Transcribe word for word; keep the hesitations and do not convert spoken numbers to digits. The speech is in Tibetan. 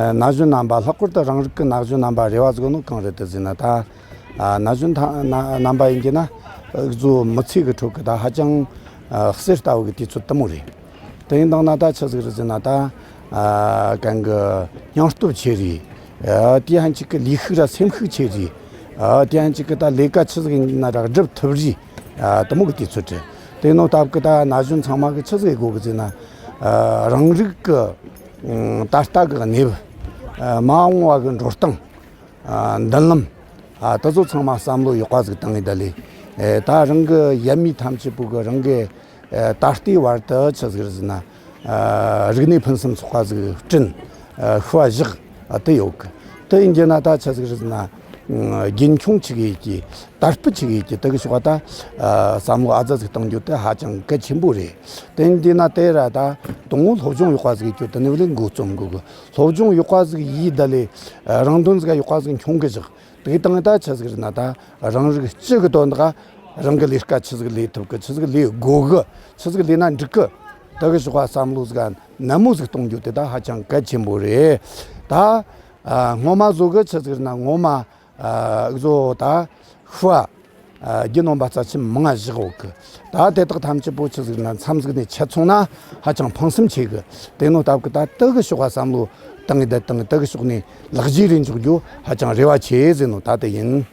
ན་གཞོན་རྣམ་པ། ལྷག་པར་དུ་རང་རིགས་ཀྱི་ན་གཞོན་རྣམ་པ་རེ་བ་ཟིག་ནོ་གང་རེད་དེ་ཟེར་ན། ད་ན་གཞོན་ཐ་ན་རྣམ་པ་ཡིན་གྱི་ན་གཟོད་མི་ཚེ་གི་ཁྲོད་ཀྱི་ད་ཧ་ཅང་གསེར་ལྟ་བུ་གི་དུས་ཚོད་དུ་མོ་རེད། དེ་ཡིན་དང་ན་ད་ཆི་ཟིག་རེད་ཟེར་ན། ད་གང་གི་སྙིང་སྟོབས་ཆེ་རེད། དེ་ཡང་གཅིག་གི་ལུས་ཤུགས་ར་སེམས་ཤུགས་ཆེ་རེད། དེ་ཡང་གཅིག་གི་ད་ལས་ཀ་ཆི་ཟིག་ཡིན་ན་ར་སྒྲུབ་ཐུབ་རེད། དུ་མོ་གི་དུས་ཚོད་རེད། དེ་ནོ་སྟབས་ཀྱི་ད་ན་གཞོན་ཚང་མ་གི་ཆི་ཟིག་དགོ་གི་ཟེར་ན། རང་རིགས་ཀྱི་ད་ལྟ་གི་གནས་བབ། མ་འོངས་པ་གི་འགྲོ་སྟངས། མདུན་ལམ། དེ་ཚོ་ཚང་མ་བསམ་བློ་ཡག་པ་ཟིག་བཏང་ངེ་ད་ལས། ད་རང་གི་ཡབ་མེས་ཐམས་ཅད་པོ་གི་རང་གི་ད་ལྟའི་བར་དུ་ཆི་ཟིག་རེད་ཟེར་ན། རིག་གནས་ཕུན་སུམ་ཚོགས་པ་ཟིག་བསྐྲུན། ཤུགས་བཞག་དེ་ཡོད་གི། དེ་ཡིན་གྱི་ན་ད་ཆི་ཟིག་རེད་ཟེར་ན། རྒྱུན་འཁྱོངས་ཆི་གི་ཡེད་གི། དར་སྤེལ་ཆི་གི་ཡེད་གི། དེ་གི་ཕྱོགས་ད་བསམ་བློ་ཨ་ཙི་ཟིག་གཏོང་རྒྱུ་དེ་ཧ་ཅང་གལ་ཆེན་པོ་རེད། དེ་ཡིན་གྱི་ན་དེ་ར་ད་དང་བོ་སློབ་སྦྱོང་ཡག་པ་ཟིག་ཡེད་རྒྱུ་དེ་ནས་བློས་འགོ་རྩོམ་དགོས་གི། སློབ་སྦྱོང་ཡག་པ་ཟིག་ཡེད་ད་ལས་རང་དོན་ཟིག་ཡག་པ་ཟིག་འཁྱོངས་གི་བཞག་དེ་གི་སྟེང་ད་ཆི་ཟིག་རེད་ན། ད་རང་རིགས་སྤྱི་གི་དོན་དག་རང་གི་ལས་ཀ་ཆི་ཟིག་ལས་ཐུབ་གི། ཆི་ཟིག་ལས་དགོ་གི། ཆི་ཟིག་ལས་ན་འགྲིག་གི། དེ་གི་ཕྱོགས་བསམ་བློ་ཟིག་ནན་མོ་ཟིག་གཏོང་རྒྱུ་དེ་ད་ཧ་ཅང་གལ་ཆེན་པོ་རེད། ད་སྔོན་མ་བཟོ་གི་ཆི་ཟིག་རེད་ན། སྔོན་མ་བཟོ་ད་ཤུ་བ་རྒྱུ་ནོམ་པ་རྩ་ཆེན་མང་ང་བཞག་ཡོད་གི། ད་དེ་དག་ཐམས་ཅད་པོ་ཆི་ཟིག་རེད་ན་མཚམས་ཟིག་ནས་ཆད་སོང་ན་ཧ་ཅང་ཕངས་སེམས་ཆེ་གི། དེ་ནོ་སྟབས་ཀྱི་ད་དེ་གི་ཕྱོགས་བསམ་བློ་བཏང་ངེ་ད་བཏང་ངེ་དེ་གི་ཕྱོགས་ནས་ལག་རྗེས་རེ་འཇོག་རྒྱུ་ཧ་ཅང་རེ་བ་ཆེ་ཟེར་ནོ་ད་དེ་ཡིན།